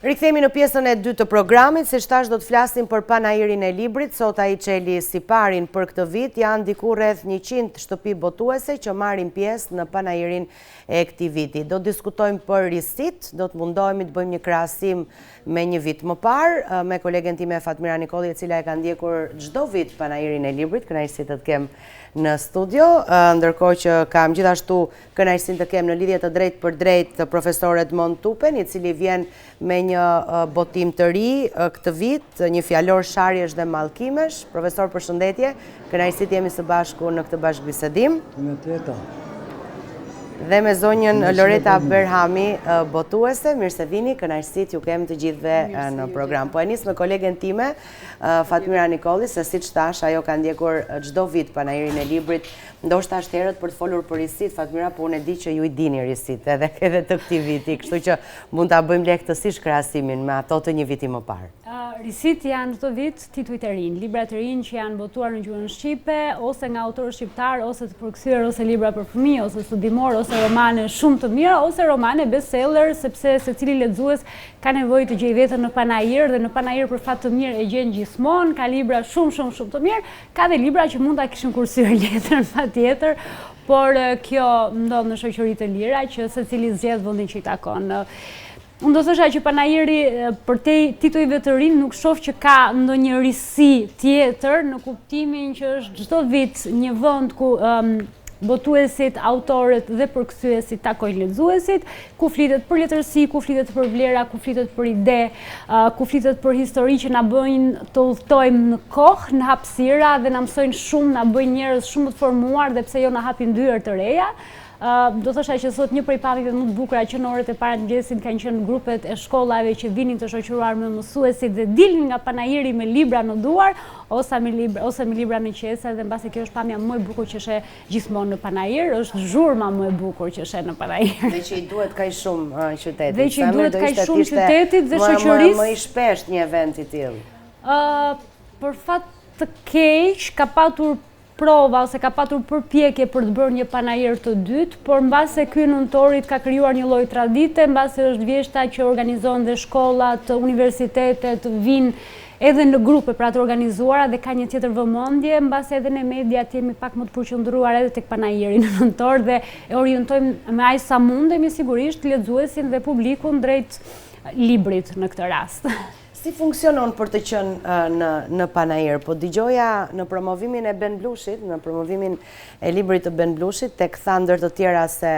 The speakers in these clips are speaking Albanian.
Rikthehemi në pjesën e dytë të programit, siç thashë do të flasim për panairin e librit, sot ai çeli siparin për këtë vit, janë diku rreth 100 shtëpi botuese që marrin pjesë në panairin e këtij viti. Do të diskutojmë për risitë, do të mundohemi të bëjmë një krahasim me një vit më parë, me kolegen time Fatmira Nikolli e cila e ka ndjekur çdo vit panairin e librit, kënaqësi të të kem në studio, ndërkohë që kam gjithashtu Kënaqësinë të kem në lidhje të drejtpërdrejtë profesor Edmond Tupen, i cili vjen me një botim të ri këtë vit, një fjalor sharjesh dhe mallkimesh. Profesor, përshëndetje, kënaqësi të jemi së bashku në këtë bashkëbisedim. Dhe me zonjën Loreta Berhami, botuese, mirë se vini, kënaqësi t'ju kem të gjithëve në program. Po e nis me kolegen time, Fatmira Nikolli, se siç thashë, ajo ka ndjekur çdo vit panairin e librit Ndoshta është herët për të folur për risitë, Fatmira, po unë e di që ju i dini risitë edhe edhe të këtij viti, kështu që mund ta bëjmë lehtësisht krahasimin me ato të një viti më parë. Risitë janë këtë vit titujt e rinj, libra të rinj që janë botuar në gjuhën shqipe, ose nga autorë shqiptarë, ose të përkthyer, ose libra për fëmijë, ose studimorë, ose romane shumë të mira, ose romane bestseller, sepse secili lexues ka nevojë të gjejë veten në panair dhe në panair për fat të mirë e gjen gjithmonë, ka libra shumë shumë shumë të mirë, Ka dhe libra që mund ta kishin kursyer letrën patjetër, por kjo ndodh në shoqëri të lira që secili zgjedh vendin që i takon. Unë do thosha që panairi përtej titujve të rinj nuk shoh që ka ndonjë risi tjetër në kuptimin që është çdo vit një vend ku botuesit, autorët dhe përkthyesit takojnë lexuesit, ku flitet për letërsi, ku flitet për vlera, ku flitet për ide, ku flitet për histori që na bëjnë të udhëtojmë në kohë, në hapësira dhe na mësojnë shumë, na bëjnë njerëz shumë të formuar dhe pse jo na hapin dyer të reja. Do thosha që sot një prej pamjeve më të bukura që në orët e para të mëngjesit kanë qenë grupet e shkollave që vinin të shoqëruar me mësuesit dhe dilnin nga panairi me libra në duar ose me libra ose me libra në qese dhe mbase kjo është pamja më e bukur që sheh gjithmonë në panair, është zhurma më e bukur që sheh në panair. Dhe që i duhet kaq shumë qytetit. Dhe që i duhet kaq shumë qytetit dhe shoqërisë. Më i shpeshtë një event i tillë. Për fat të keq ka patur prova ose ka patur përpjekje për të bërë një panair të dytë, por mbase ky i nëntorit ka krijuar një lloj tradite, mbase është vjeshta që organizon dhe shkollat, universitetet, vijnë edhe në grupe pra të organizuara dhe ka një tjetër vëmendje, mbase edhe ne mediat jemi pak më të përqendruar edhe tek panairi në nëntor dhe e orientojmë me aq sa mundemi sigurisht lexuesin dhe publikun drejt librit në këtë rast. Si funksionon për të qenë në në panair? Po dëgjoja në promovimin e Ben Blushit, në promovimin e librit të Ben Blushit, tek tha ndër të tjera se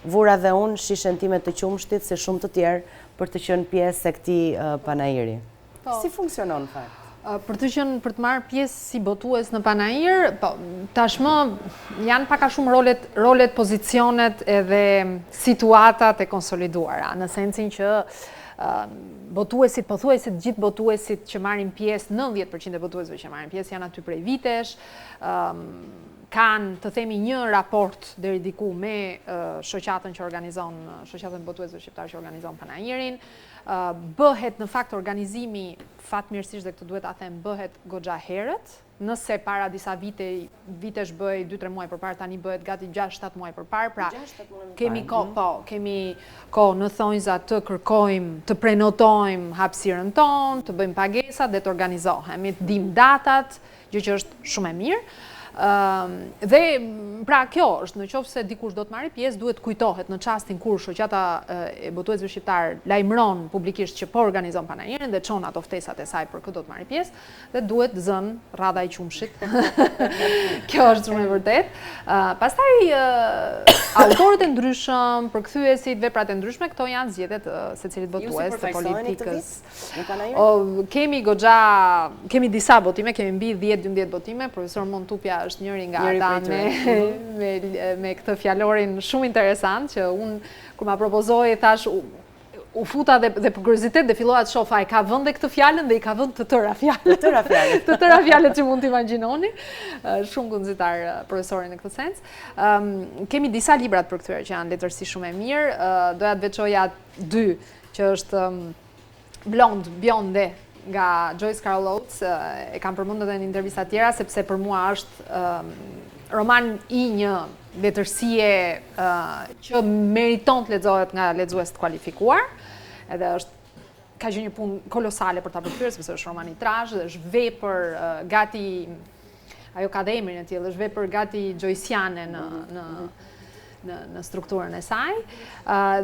vura dhe unë shishen time të qumështit si shumë të tjerë për të qenë pjesë e këtij panairi. Po. Si funksionon në fakt? Për të qenë, për të marrë pjesë si botues në panair, po, tashmë janë pak a shumë rolet, rolet, pozicionet edhe situatat e konsoliduara, në sensin që botuesit, pothuajse të gjithë botuesit që marrin pjesë, 90% e botuesve që marrin pjesë janë aty prej vitesh, kanë, të themi, një raport deri diku me shoqatën që organizon, shoqatën e botuesve shqiptarë që organizon panairin. Bëhet në fakt organizimi fatmirësisht dhe këtë duhet ta them, bëhet goxha herët, nëse para disa vite, vitesh bëhej 2-3 muaj përpara, tani bëhet gati 6-7 muaj përpara, pra kemi kohë, mhm. po, kemi kohë në thonjza të kërkojmë, të prenotojmë hapësirën tonë, të bëjmë pagesat dhe të organizohemi, të dimë datat, gjë që është shumë e mirë. Dhe pra kjo është, në qoftë se dikush do të marrë pjesë, duhet të kujtohet në çastin kur shoqata e botuesve shqiptarë lajmëron publikisht që po organizon panairin dhe çon ato ftesat e saj për kë do të marrë pjesë dhe duhet zënë radha e qumshit. Kjo është shumë e vërtetë. Pastaj autorët e ndryshëm, përkthyesit, veprat e ndryshme, këto janë zgjedhje të secilit botues të politikës. Në panair? Kemi goxha, kemi disa botime, kemi mbi 10-12 botime, profesor Mond Tupja është njëri nga ata me, mhm. me, me këtë fjalorin shumë interesant, që unë, kur ma propozoi, thashë, u futa dhe, dhe për kuriozitet dhe fillova të shoh a e ka vënë dhe këtë fjalën dhe i ka vënë të tëra fjalët. Të tëra fjalët. të tëra fjalët që mund të imagjinoni. Shumë guxitar profesori në këtë sens. Um, kemi disa libra të përkthyer që janë letërsi shumë e mirë. Uh, doja të veçoja dy që është Blonde, Bjonde nga Joyce Carol Oates, e kam përmendur edhe në intervista të tjera sepse për mua është roman i një letërsie që meriton të lexohet nga lexues të kualifikuar, edhe është Ka qenë një punë kolosale për ta përkthyer, sepse është roman i trashë dhe është vepër gati ajo ka dhe emrin e tillë, është vepër gati joyciane në në në në strukturën e saj.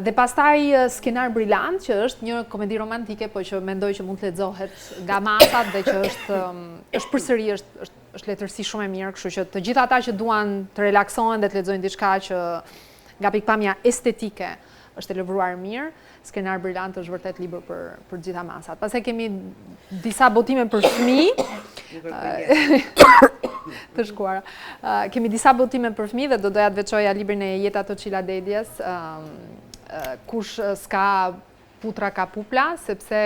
Dhe pastaj Skenar Brilant, që është një komedi romantike, po që mendoj që mund të lexohet nga masat dhe që është është përsëri është është është letërsi shumë e mirë, kështu që të gjithë ata që duan të relaksohen dhe të lexojnë diçka që nga pikëpamja estetike është e lëvruar mirë, Skenar Brilant është vërtet libër për për të gjitha masat. Pastaj kemi disa botime për fëmijë. Të shkuara. Kemi disa botime për fëmijë dhe do doja të veçoja librin e Jeta Toçila Dedjes, kush s'ka putra ka pupla, sepse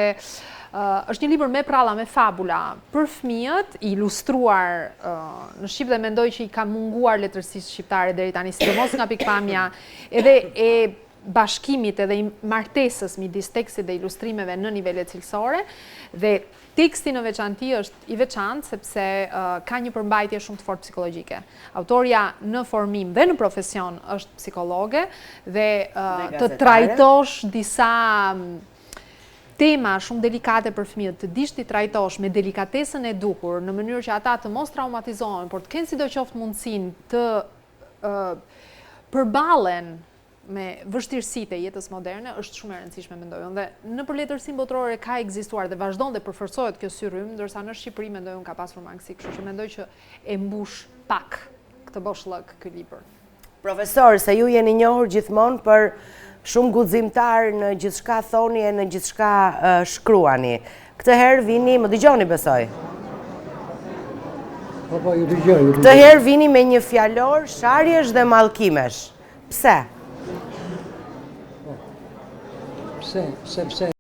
është një libër me pralla, me fabula për fëmijët, i ilustruar në shqip dhe mendoj që i ka munguar letërsisë shqiptare deri tani, sidomos nga pikëpamja edhe e bashkimit edhe i martesës midis tekstit dhe ilustrimeve në nivele cilësore dhe teksti në veçanti është i veçantë sepse ka një përmbajtje shumë të fortë psikologjike. Autorja në formim dhe në profesion është psikologe dhe të trajtosh disa tema shumë delikate për fëmijët, të dish t'i trajtosh me delikatesën e duhur në mënyrë që ata të mos traumatizohen, por të kenë sidoqoftë mundësinë të përballen me vështirësitë e jetës moderne është shumë e rëndësishme mendoj unë dhe nëpër letërsinë botërore ka ekzistuar dhe vazhdon dhe përforcohet kjo si rrymë, ndërsa në Shqipëri mendoj unë ka pasur mangësi, kështu që mendoj që e mbush pak këtë boshllëk ky libër. Profesor, se ju jeni njohur gjithmonë për shumë guximtar në gjithçka thoni e në gjithçka shkruani. Këtë herë vini, më dëgjoni besoj. Po, po, ju dëgjoj, ju dëgjoj. Këtë herë vini me një fjalor sharjesh dhe mallkimesh. Pse? Po. Pse? Sepse?